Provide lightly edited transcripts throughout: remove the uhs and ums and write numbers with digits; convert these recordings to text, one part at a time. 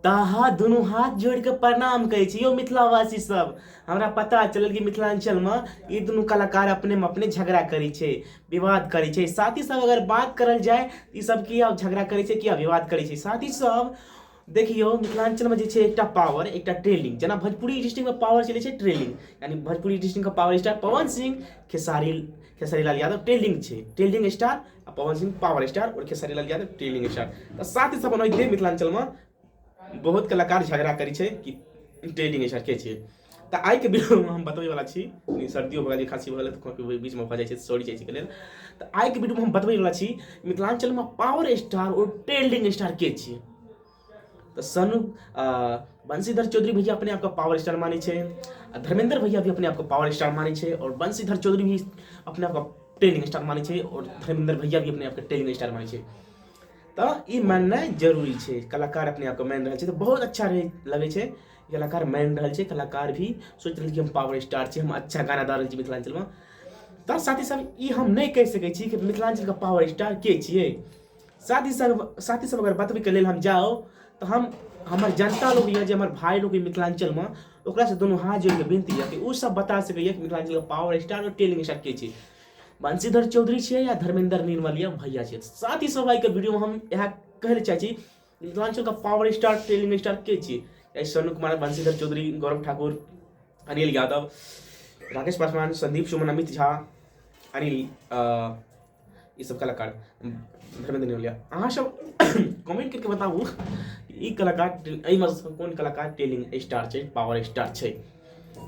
ताहा दुनू हाथ जोड़ि कऽ प्रणाम कहै छी यौ मिथिलावासी सब। हमरा पता चलल कि मिथिलाञ्चलमे ई दुनू कलाकार अपनेमे अपने झगड़ा करै छै, विवाद करै छै। साथी सब, अगर बात करल जाय, ई सब किया झगड़ा करै छै, किया विवाद करै छै? साथी सब, देखियौ, मिथिलाञ्चलमे जे छै एकटा पावर, एकटा ट्रेलिंग। जेना भोजपुरी डिस्ट्रिक्टमे पावर चलै छै ट्रेलिंग, यानी भोजपुरी डिस्ट्रिक्टके पावर स्टार पवन सिंह, खेसारी, खेसारी लाल यादव ट्रेलिंग छै, ट्रेलिंग स्टार, आ पवन सिंह पावर स्टार और खेसारी लाल यादव ट्रेलिंग स्टार। तऽ साथ ही सब ओनाहिते मिथिलाञ्चलमे बहुत कलाकार झगड़ा करै छै कि ट्रेलिंग स्टार के छै। तऽ आइके वीडियोमे हम बतबै वला छी। सर्दियो भऽ गेल, खाँसी भऽ गेल, तऽ बीचमे भऽ जाइ छै, सॉरी जाइ छै के लेल। तऽ आइके वीडियोमे हम बतबै वला छी मिथिलाञ्चलमे पावर स्टार और ट्रेंडिंग स्टार के छियै। तऽ सनु बंशीधर चौधरी भैया अपने आपके पावर स्टार मानै छै, आ धर्मेंद्र भैया भी अपने आपके पावर स्टार मानै छै, और बंशीधर चौधरी भी अपने आपके ट्रेंडिंग स्टार मानै छै, और धर्मेंद्र भैया भी अपने आपके ट्रेंडिंग स्टार मानै छै। तऽ ई माननाइ जरूरी छै। कलाकार अपने आपके मानि रहल छै तऽ बहुत अच्छा रहै लगै छै। कलाकार मानि रहल छै, कलाकार भी सोचि रहल कि हम पावर स्टार छी, हम अच्छा गाना दऽ रहल छी मिथिलाञ्चलमे। तऽ साथी सब, ई हम नहि कहि सकै छी कि मिथिलाञ्चलके पावर स्टार के छियै। साथी सब, अगर बतबैके लेल हम जाउ तऽ हम हमर जनता लोग यऽ, जे हमर भाय लोग यऽ मिथिलाञ्चलमे, ओकरासँ दुनू हाथ जोड़िके विनती यऽ कि ओ सब बता सकैए कि मिथिलाञ्चलके पावर स्टार आओर टेलिंग स्टार के छै, बंशीधर चौधरी छियै या धर्मेंद्र निर्मल या भैया छियै। साथ ही सब आइके वीडियोमे हम इएह कहै लए चाहै छी, मिथिलाञ्चलके पावर स्टार, टेलिंग स्टार के छियै? सोनू कुमार, बंशीधर चौधरी, गौरव ठाकुर, अनिल यादव, राकेश पासवान, संदीप सुमन, अमित झा, अनिल, ई सब कलाकार, धर्मेंद्र निर्मल। अहाँ सब कमेंट करके बताबू, ई कलाकार, एहिमे कोन कलाकार टेलिंग स्टार छै, पावर स्टार छै?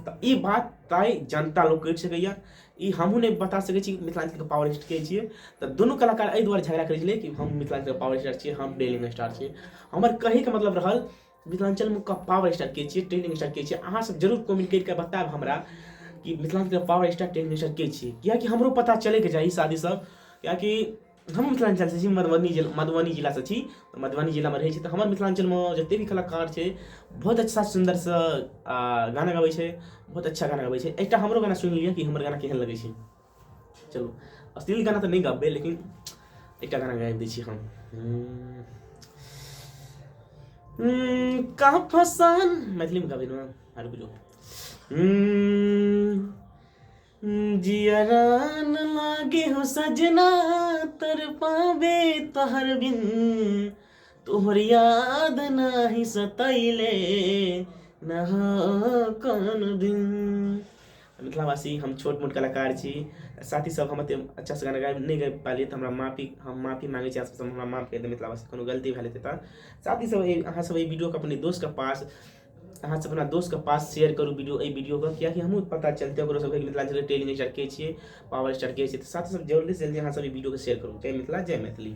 तऽ ई बात तय जनता लोक करि सकैए। ई हमहूँ नहि बता सकै छी मिथिलाञ्चलके पावर स्टार के छियै। तऽ दुनू कलाकार एहि दुआरे झगड़ा करै छलै कि हम मिथिलाञ्चलके पावर स्टार छियै, हम टेलिंग स्टार छियै। हमर कहैके मतलब रहल, मिथिलाञ्चलमे पावर स्टार के छियै, ट्रेंडिंग स्टार के छियै? अहाँ सब जरूर कमेंट करि कऽ बतायब हमरा कि मिथिलाञ्चलके पावर स्टार, ट्रेंडिंग स्टार के छियै, किएकि हमरो पता चलैके चाही साथी सब, किएकि हम मिथिलाञ्चलसँ छी, मधुबनी जिला, मधुबनी जिलासँ छी, मधुबनी जिलामे रहै छी। तऽ हमर मिथिलाञ्चलमे जतेक भी कलाकार छै, बहुत अच्छा सुन्दरसँ गाना गबै छै, बहुत अच्छा गाना गबै छै। एकटा हमरो गाना सुनि लिअ कि हमर गाना केहन लगै छै। चलू, अश्लील गाना तऽ नहि गाबबै, लेकिन एकटा गाना गाबि दै छी हम। का फसान मैथिलीमे गाबै ने आर बुझो। जियरा न लागे हो सजना, तर पावे तोहर बिन, तोहर याद नाही सतैले न हो कौन दिन। मिथिलावासी, हम छोट मोट कलाकार छी साथी सब, हम एते अच्छा से गाना गाबि नहि गाबि पालियै तऽ हमरा माफी, हम माफी मांगै छी अहाँ सबसँ। हमरा माफ करि दिअ मिथिलावासी, कोनो गलती भेल हेतै तऽ। साथी सब, अहाँ सब एहि वीडियोके अपने दोस्तके पास, अहाँ सब अपना दोस्तके पास शेयर करू वीडियो, एहि वीडियोके, कियाकि हमहूँ पता चलतै ओकरो सबके मिथिलाञ्चलके ट्रेंडिंग स्टार के छियै, पावर स्टार के छियै। तऽ साथी सब, जल्दी से जल्दी अहाँ सब ई वीडियोके शेयर करू। जय मिथिला, जय मैथिली।